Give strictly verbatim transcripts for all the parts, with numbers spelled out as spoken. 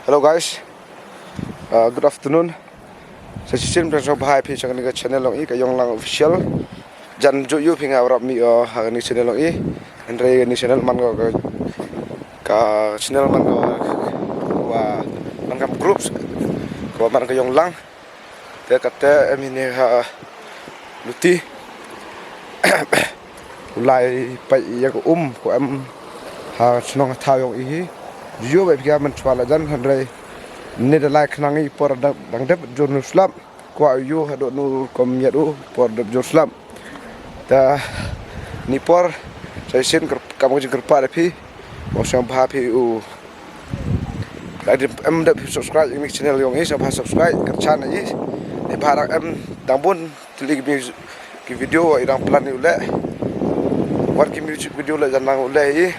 Hello guys. Uh, good afternoon. Sa shisien pyrshang bha ïa phi sha kane ka channel jong i ka Yong Lang Official. Jan ju ïoh phi nga warap mi, uh, ha kane ka channel jong i. Hynrei kane ka channel man ka, ka, ka channel man ka, ka, man ka groups. Ka man ka Yong Lang. Te kata em hi ne ha Luti. U lai peit ïa ka um ko em ha shnong thaw jong i hi. Ju ïoh bad phi nga mynshuwa la jan hynrei ne da lai khnang i por dang, dang dep jur nu slap. Kwah ïoh haduh nu kom ïa u por dep jur slap. Ta ni por sa shisien kam ka jingkyrpad ïa phi. Mo sngewbha phi u Like, em dep subscribe ïa kane ka channel jong i, sngewbha subscribe, kyrchan ïa i. Ni bha dang em dang bun tylli ki music, ki video i dang plan ïa u leh. Wat ki music video leh jan dang u leh i.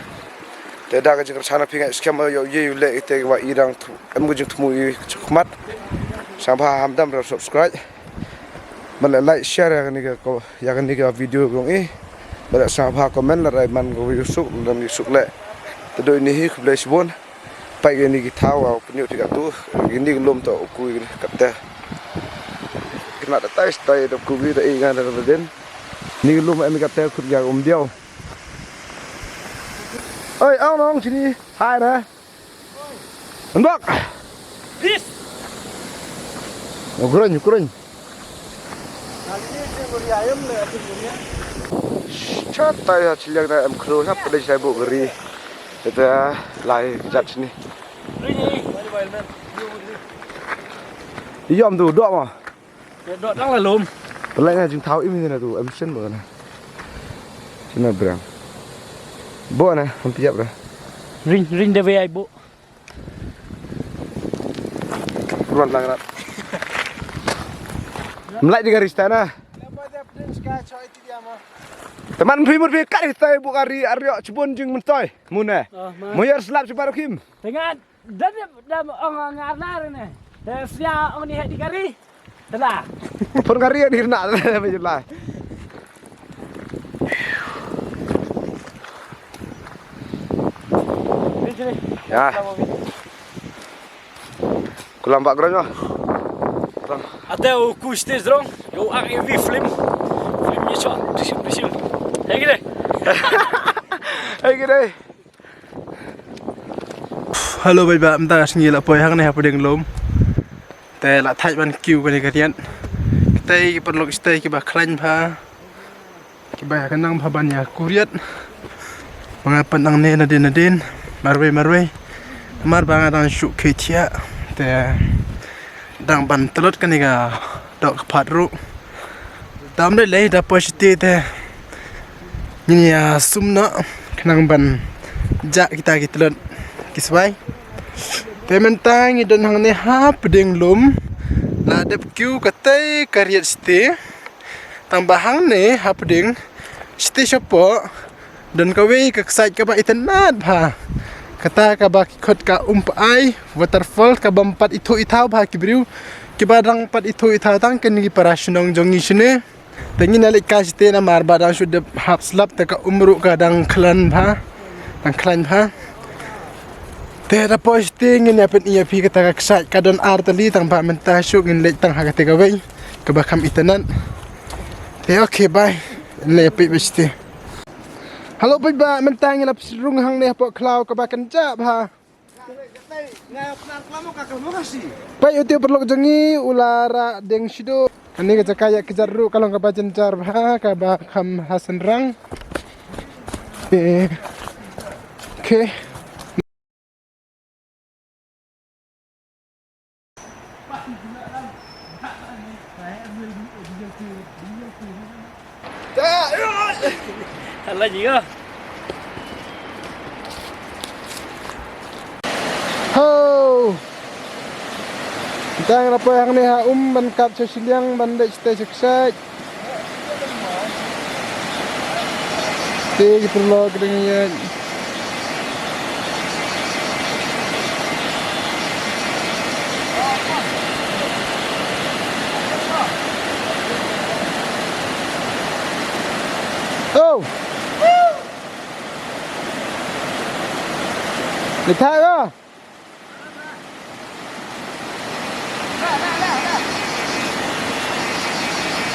Te da ka jingkyrchan phi nga skhem ïa u leh i te wa i dang em ka jingthmu i ka jingkhmat. Sngewbha hamdam da subscribe. Bad like, share ïa kane ka, ïa kane ka video jong i. Bad sngewbha comment la rai man ko ïa u suk, lam ïa u suk leh. Te dei ni hi khublei shibun. Peit kine ki thaw, wow, pynïoh phi katto, kine ki lum to u kui kine katta. Kine da tai stai da kui da i nga da da den. Ni ki lum em katta khut ga um diaw. Oi, ang nong sini. Hai na. Ndok. Bis. Ukraine, Ukraine. Chatai ha chiliang na em khlo na pdei sai bu gari. Teta lai jat sini. Iyom tu dok ma. Dok dang la lum. Pelai na jingthaw im ni na tu em sen bo na. Sina brang. Bo na ham piap ra. Ring ring de wei ai bo. Ruan lang rat. Mlai di gari stana. Teman phi mut phi kat hi tai bu gari ariok chibun jing mentoi. Mune. Moyar slap si baru kim. Tengan dan dan ong ngar nar ne. Sia ong ni di gari. Tela. Pun gari ni na. Ni sini. Ya. Kulam background nyo. Ate u ku stage drong, yo ak evi film. Film ni shot, disim disim. Hey gede. Hey gede. Hello bye bye, mynta ka sngi la poi hangne ha pdeng lum. Te la thait ban kiew kane ka riat. Kitei ki paralok kitei kiba khlaiñ bha. Kiba ïa ka nang bha ban ïa kuriat. Ba nga pat nangne nadien nadien marwei marwei. Namar ba nga dang shu khie thiah te dang ban tlot kane ka doh ka phad ruh. Dam lei lei da poi shiti te ngin ïa sum noh khnang ban jah kita ki tlot ki swai. Te mynta ngi don hangne ha pdeng lum la dep kiew katei ka riat shiti. Tang ba hangne hapdeng shiti shapoh don kawei ka kshaid kaba itynnad bha. Kata kaba ki khot ka Umpai Waterfall kaba ym pat ithuh ithaw bha ki briew kiba dang pat ithuh ithaw tang kine ki para shnong jong ngi shane. Te ngin ïa leit kai shiti namar ba dang shu dep hap slap te ka um ruh ka dang khlaiñ bha. Dang khlaiñ bha. Te da poi shiti ngin ïa pyni ïa phi kata ka kshaid ka don ar tylli tang ba mynta shu ngin leit tang ha kata kawei. Kaba kham itynnad. Te okay bye. Ngi la ïa peit bha shiti. Hello peit bha mynta ngi la pyrshah rung hangne hapoh khlaw kaba kynjah bha. Peit uti u paralok jong ngi u la rah deng shido. Kane ka jaka ïa kjat ruh ka long kaba jynjar bha kaba kham ha shynrang. Eh. Okay. Hala ji ga. Ho. Tang ra poi hangne ha um ban kap sha shiliang ban leit sha kshaid. Te ki paralok ki dang ïaid. Oh! Ni thak ah.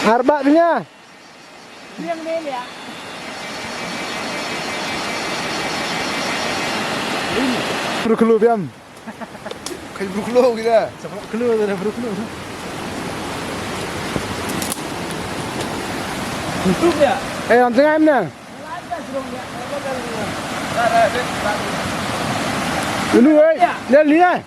Arba dunia. Bruklu biam. Kai bruklu kita. Bruklu, bruklu. Itu dia. Eh, langsung aja nih. Dulu, eh. Lihat, lihat.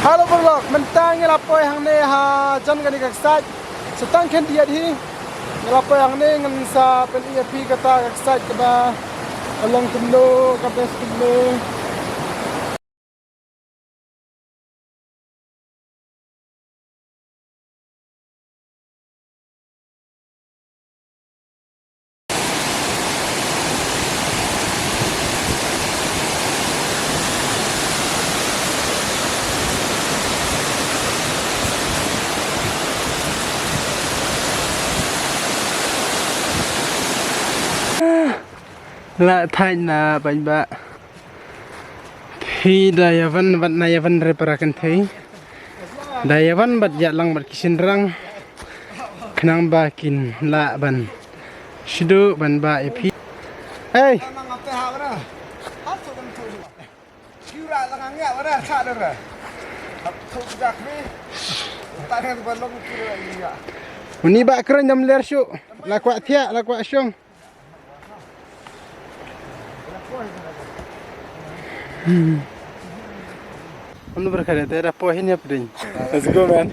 Hello paralok, mynta ngi la poi hangne ha jan kane ka kshaid. Sa tang khein diat hi. Ngi la poi hangne ngan sa pyni ïa phi kata ka kshaid kaba ka long kumno, ka best kumno. La thait na paidbah. Phi da ïawan bad na ïawan re para kynthei. Da ïawan bad ïalang bad ki shynrang. Khnang ba kin lah ban shu duh ban bah ïa phi. Hey. Uni ba kren dam ler shu. La kwah thiah, la kwah shong. Hmm. Anu berkah dia, da poi hin ïa pdeng. Let's go, man.